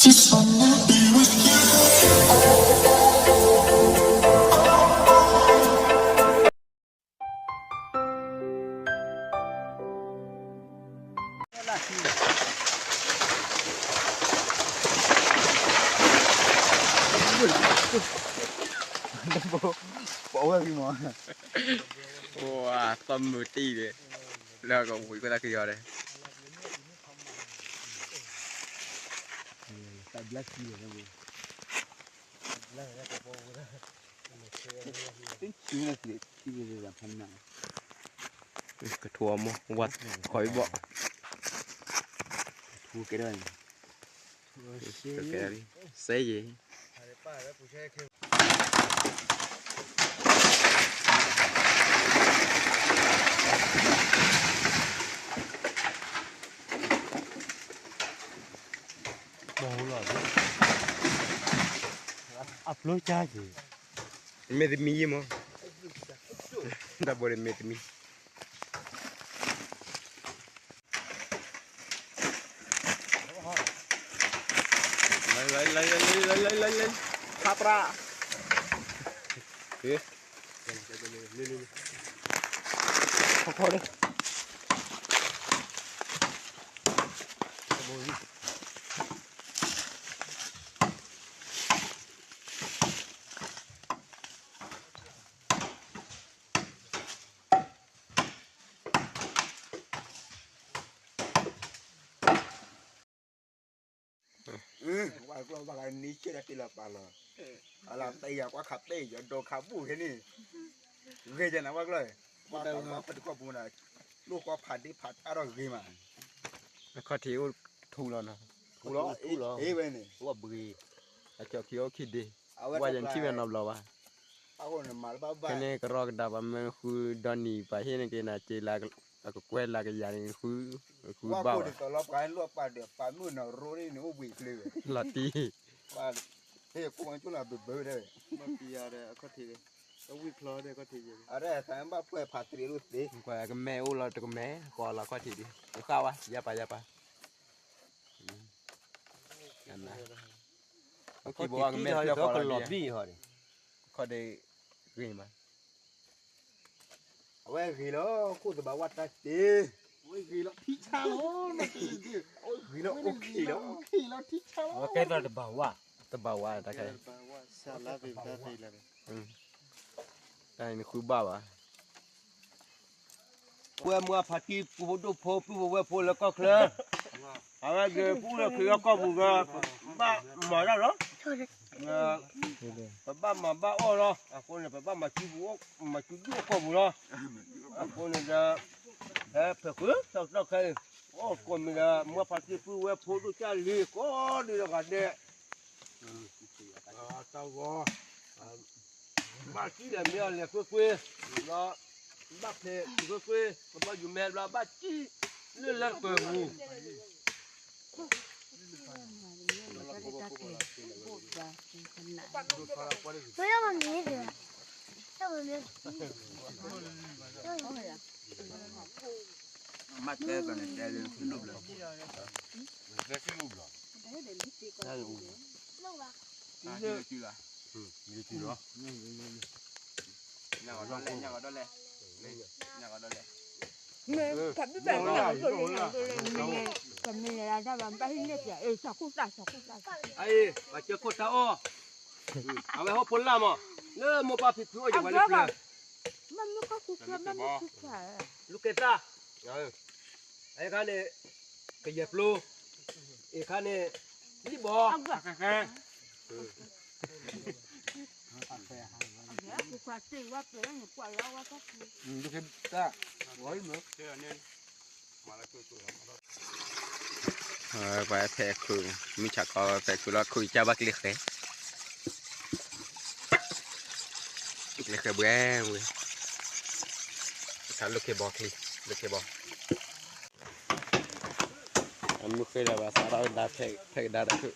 Just wanna be with you. ပဝဲဂီၢ်မး, ဝါ သီမုၢ်တံၢ်ဒီး လၢကဝံၤကတၢၢ်ကယီၤဒီး တၢ်ဘျၢထံန့ၣ်, ကထိမး ဝါ ခီဘီၣ်, ကထိကဲဒၣ်, ကဲဒၣ်, စဲယဲၢ် အဖျိကါက့ၤ, မ့ၢ်တမံၤယံမး, တၢ်ဘိးန့ၣ်မ့ၢ်တမံၤ, ခါပြၢ်, ခီခီဒီး ဝဲကျီၢ်ဘၣ်ဂၤနံၤဆဲးတၢ်တ့ၢ်လီၤပာ်လီၤ, အလီၤတဲယၤကွၢ်ခးတဲယၤ ဒိးခးဘူၣ်ခဲန့ၣ်, ဂ့ၤယနၤဝဲကျီၢ်, ပှၤတၢ်ပှၤပတခီပူၤနၤ, လိၣ်ဃီဖးဒ့ဖးတၢ်ထီၣ်ဂ့ၤမး, အခီၣ်ထံးအိၣ်ထူလီၤနီၤ, ထူလီၤ, အ့ဝဲန့ၣ်, ဝဲဘှံး, အကၠီၣ်ခံအိၣ်ခံဒ့, ဝဲယထံၣ်ဝဲနီတဘျီဘၣ်, ခဲန့ၣ်ကရီကဒါပှၤမ့ၢ်ဃုဒီနံၤပှၤဟ့ၣ်န့ၢ်က့ၤနၤက့ၤလၢ အကကွဲၢ်လၢကယၤန့ၣ် ဃုဘၣ်ဝဲ, လီၤတံၢ်, ကမဲအိၣ်လီၤတကမဲ, ဃီလီၤခီၣ်ထံးဒံး, ဃၣ်ဝဲ, ယါပာ်ယါပာ်, အခီၣ်ထံးဘိကမဲဖျၢၣ်ဃီလီၤဘံၣ်, ခီၣ်ဒ့ဂ့ၤမး အဝဲဂ့ၤလီၤ ခိၣ်သဘၣ်ဝါတၢ်တ့, ဂ့ၤလီၤထံဆါလီၤ, ဂ့ၤလီၤအိၣ်ခံလီၤ, အဝဲကဲသးတဘၣ်ဝါ, တဘၣ်ဝါတၢ်ခဲ, တၢ်န့ၣ်နဃုဘၣ်ဘၣ် ပဝဲမူအဖါတံၢ် ပူဖိဒိၣ်ဖိ ပုၢ်ဖိဝဲၢ်ဖိလၢကီၢ်ချၢ, အဝဲဂ့ၤပူလၢခရံာ်အကီၢ်ပူၤဒီး ဘၣ်မၤတၢ်လီၤ, ပဘၣ်မၤဘၣ်အီၣ်လီၤ, အဃိန့ၣ် ပဘၣ်မၤစုပူၤ မၤစုဒုၣ်အကီၢ်ပူၤလီၤ, အဃိန့ၣ်ဒီး ဟဲဖဲးဃုာ် တၢ်ကီတၢ်ခဲအံၤ, အိၣ်ကိးမံၤဒီး မူအဖါတံၢ် ပုၢ်ဝဲၢ်ဖိဒိၣ်ကၢ်လံ ကိးဒံးဒီးဂၤဒဲး တၢ်ဂီၤ ဘၣ်စံၣ်ဒီးမ့ၢ်အီၤလဲၤကွ့ၢ်ကွ့ၢ်, ဒီးဘၣ်ဖဲးကွ့ၢ်ကွ့ၢ်, ကဘီယူၤမဲဘျီဘၣ်စံၣ်လၢလၢပှဲၤပူၤ, မ့ၢ်တဲကန့ၣ်တဲလၢ ညၣ်ဂီၤဒိၣ်လဲၣ်, ညၣ်ဂီၤဒိၣ်လဲၣ်, ညၣ်ဂီၤဒိၣ်လဲၣ်, မ့ၢ်ပမ့ၢ်တၢ်ညၣ်ဂီၤဒိၣ်လဲၣ်, ညၣ်ဂီၤဒိၣ်လဲၣ်, ပမ့ၢ်လဲၤဒၣ်တၢ်ဘၣ် ဘၣ်ဟံးန့ၢ်ပျဲ အ့ၣ်သၣ်ခိၣ်သၣ်သၣ်, အ့ၣ် ပှၤကၢခိၣ်တၢ်အီၣ်, အဝဲဟီၣ်ဖိလၢ်မး, လၢမိၢ်ပၢ်ဖံဖုအိၣ်ယဝဲလၢပျၢၤ, မ့ၢ်မ့ၢ်ခီၣ်ခူၣ်ချၢ မ့ၢ်မ့ၢ်ခူၣ်ချၢ, လူၤက့ၤသၣ် အခါန့ၣ် ကယဲၢ်ပျိ, အခါန့ၣ် လံၣ်ဘီ, ပှၤဖဲးခုး မုၢ်ဆါခီဖဲးခုးလီၤ ခုးကၢ်ဘၣ်ကျဲဃဲၤ ကျဲဃဲၤဘှဲဝဲ, တၢ်လိၣ်ခ့ဘီချံ လိၣ်ခ့ဘီ, အမုၢ်ဃ့ဒီးဘၣ်စးထီၣ်ကဒါဖဲးကဒါတခုး